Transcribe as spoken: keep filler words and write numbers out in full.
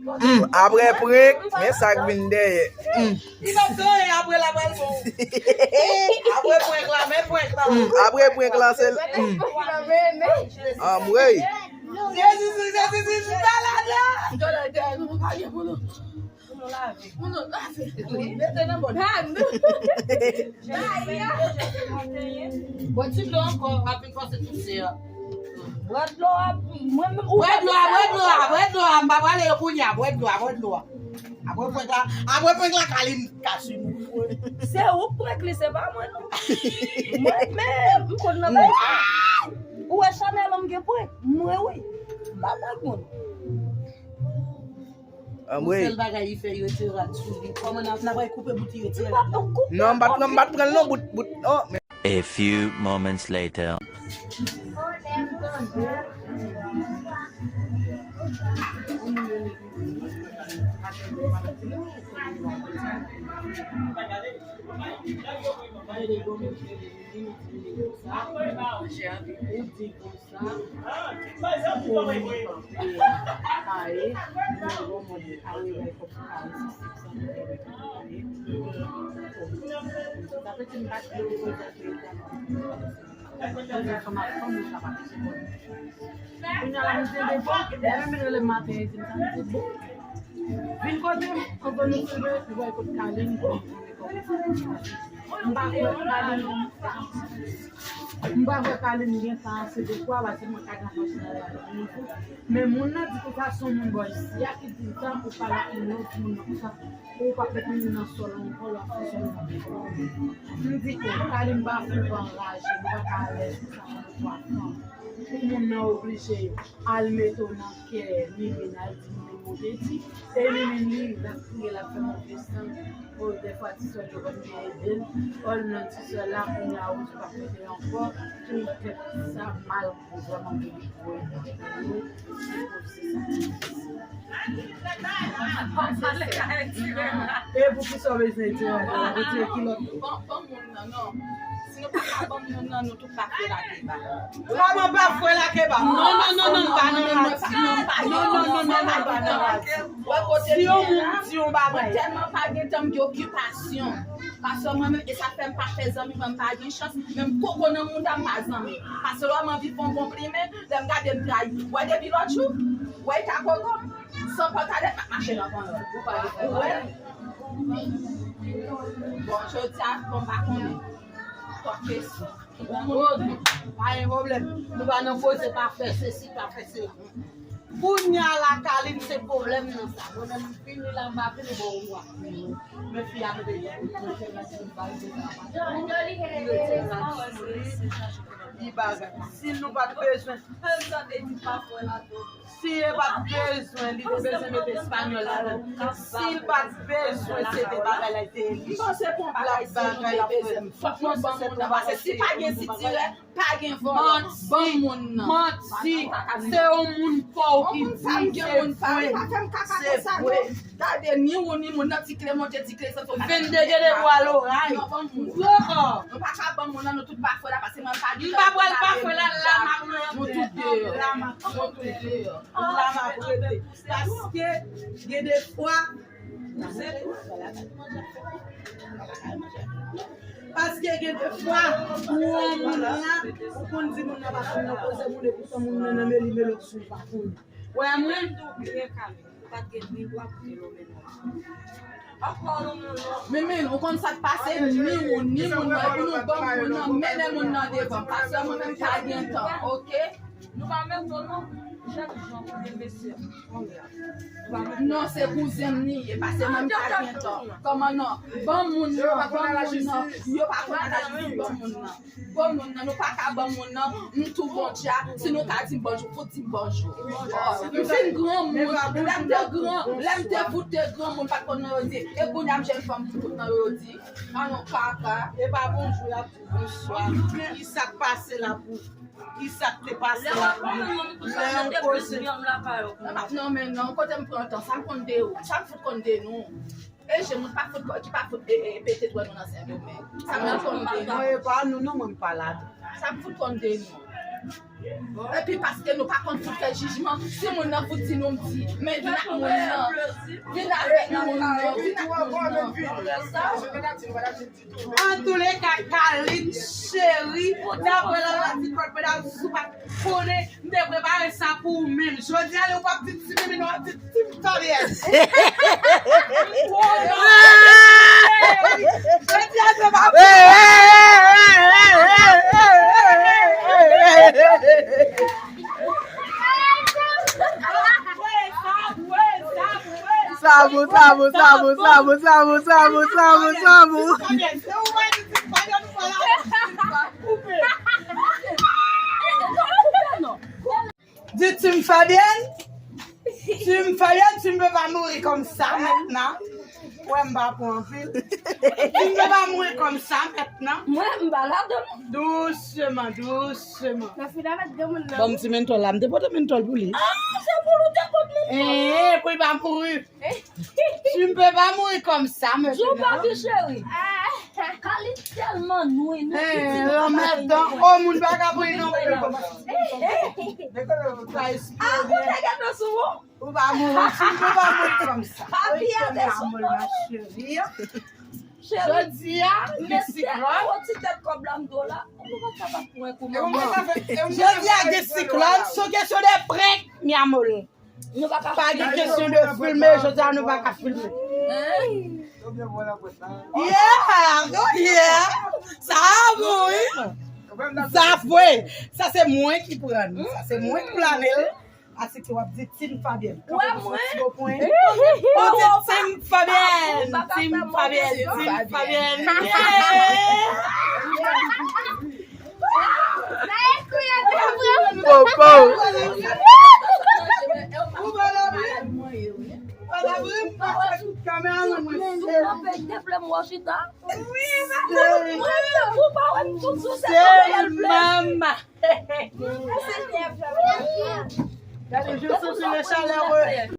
Hmm, apre prank, men sa k vin dèyè. Hmm. Li p ap gen anyen apre la pral bon. Apre prank la, men prank la. Hmm, apre prank la, se. Hmm. Anmwey. Jezi, Jezi, Jezi, Jezi, pa ladan. Pou nou lave. Pou nou lave. Mete nan bòl. Bwè ti dlo ankò, w ap vin fòse tout se a. Bwè dlo a, mwen menm, ou Bwè dlo a, bwè dlo a, bwè dlo a, m pa prale yo kounye a, bwè dlo a, bwè dlo a. Apre prank la, apre prank la, Kaline ka swiv nou. Se ou k prank li, se pa mwen, non. Mwen menm, m konn nan bay. Ou wè chanèl an m gen prank? Mwen, wi. M pa prank moun. Anmwey. Sèl bagay li fè, yo te rad sou li. Kòman n ap, n ap koupe bout yo te rad la? Non, m pa t pran, m pa t pran l non, bout, bout. Oh, men. A few moments later. Kounye a la, m te de bon, lè m vin rele m maten, e di m sa, m di bon. Vin kote m, anvan nou sove, nou voye kot Kaline, m pa kwè Kaline, m pa kwè Kaline gen tan ase de fwa, paske mwen ka gen machin nan la, men moun nan di konsa, se yon moun bò isi a ki di l sa, ou pale ak moun nan, ou di moun nan konsa, ou p ap met moun nan sòl ankò, w ap fè sòl nan ankò. M di ke Kaline pa foup anraje, m pa ka alèz pou sa, pou twa fanm. Pou moun nan oblije al mete w nan kè, li vin al di moun move di, e li menm li, l ap kriye, l ap fè move san. O, dèfwa ti sè yo konn vin ede l. O, nan ti sè la, kounye a, ou di w p ap mete l ankò, pou tèt sa mal, pou vrèman vin voye nan kè yo. Se pou se sa. E pou ki sa w bezwen retire ankò? Retire kilòt ou? Ban, ban moun nan, non. Si nou pa ka ban moun nan, nou tout pa fwe lakeba. Kòman pa fwe lakeba? Non, non, non, non, non, pa nan radyo. Non, non, non, non, non, pa nan radyo. Si yon moun di yon bagay. Mwen tèlman pa gen tan, m gen okipasyon. Paske mwen menm, e sa fè m pa fè zanmi, mwen m pa gen chans. Menm koko nan mouda, m pa zanmi. Paske lè m anvi fè yon konplimen, lè m gade, m trayi. Wè depi lòt jou, wè e ka koko m. San pantalèt, m ap mache nan panyòl. Ou wè? Bon, jodi a, bon, m pa konnen. Twa kesyon. Pa gen pwoblèm. Nou pa nan koze pa fè sesi, pa fè sela. Kounye a la, Kaline, se pwoblèm nan sa. Mwen menm, m fini la, m pa vini bò ou a. Men fi a mete li bagay. Si nou pa t bezwen. Si e pa t bezwen, li te bezwen mete espanyòl ladan. Si l pa t bezwen, se te bagay la, te li. L ap bagay, l ap fè. Fòk nou ban moun nan, paske si pa gen sitirè, pa gen vòlò. Ban moun nan. Manti. Se yon moun pa w ki di se vre. Se vre. Gade, ni ou ni moun nan, ti kle monte, ti kle desann. Vennde gen de bwa loray. Non, ban moun. Gwo kò. Nou pa ka ban moun nan, nou tout pa fwe la, paske mwen pa gen tan. M pa pral pa fwe la, la m ap rete. Nou tout deyò. Nou tout deyò. La m ap rete. Paske gen de fwa, paske gen de fwa, ou wè moun la, ou konn di moun nan pa konn nan koze moun, epi tan moun nan nan meli melo sou pa konn. Wè mwen. Men, men, ou konn sa k pase, ni ou, ni moun nan, epi nou ban moun nan, mennen moun nan devan, paske mwen menm pa gen tan, oke? Nou pa menm non, non. Chak jan pou de mesye. Non, se kouzen m li ye, paske mwen pa gen tan. Kòman non? Ban moun nan, ban moun nan. Yo pa konn al la jistis, ban moun nan. Ban moun nan, nou pa ka ban moun nan. M tou Bondye a, si nou ka di m bonjou, fout di m bonjou. M fin granmoun, lè m te gran, lè m te fout te granmoun, pa t konn non yo di. E kounye a m jèn fanm ki fout non yo di. A non, kaka. E pa bonjou, y ap di bonswa. Ki sa k pase la pou Ki sa k te pase la pou nou? Lè yon koze. Non, men non, kote m pran tan, sa m konn de ou, sa m fout konn de nou. E je moun pa fout, ki pa fout, e, e, pete dwèt nou nan Sendomeng. Sa m konn de nou. Non, e pa nou, non, mwen m pa la. Sa m fout konn de nou. Epi paske nou pa konn fout fè jijman, si moun nan fout di nou m di, men vin ak moun nan. Vin avèk moun nan, vin ak moun nan. Antouleka, Kalit, cheri, daprè lòt la ti kòd medam sou pa konnen, m te prepare sa pou ou menm. Jodi a, lè w p ap di ti mimi non, w ap di ti m Fabyèn. Jodi a, se pa pou Sa bon, sa bon, sa bon, sa bon, sa bon, sa bon, sa bon, sa bon, sa bon. Di Team Fabienne. Team Fabienne, tu ne peux pas mourir comme ça maintenant. Ouais, m pa pran anpil. Tu ne peux pas mourir comme ça maintenant. Mwen, m pa ladan. Doucement, doucement. Nan finalman, gen moun nan. Bon, ti mentòl la, m te pote mentòl pou li. Ah, se pou li te pot mentòl. Eh, pou li pa mouri. Tu ne peux pas mourir comme ça maintenant. Jou pa di cheri. Kalit tèlman nwi, nou pitit nou pa gen. Lanmèd, oh, moun pa ka mouri non. Ah, ou te gen nan sou ou? Ou pa mouri, tu ne peux pas mourir comme ça. Papi a te sou non. Jodi a, gen siklòn. Yon ti tèt kòb la m do la. Nou pa kapab pran kou manman. Jodi a, gen siklòn, se yon kesyon de prank, mi amor. Nou pa ka filme. Pa gen kesyon de filme, jodi a nou pa ka filme. Yeah, oh yeah. Sa bon, wi. Sa vre. Sa se mwen ki pran. Sa se mwen ki plane l. Asiki w ap di Team Fabienne. Kanpe pou fon ti bo pwen. Ou di Team Fabienne. Team Fabienne. Team Fabienne. Yeah. Popo. Mama. Gade, je suis le chaleureux.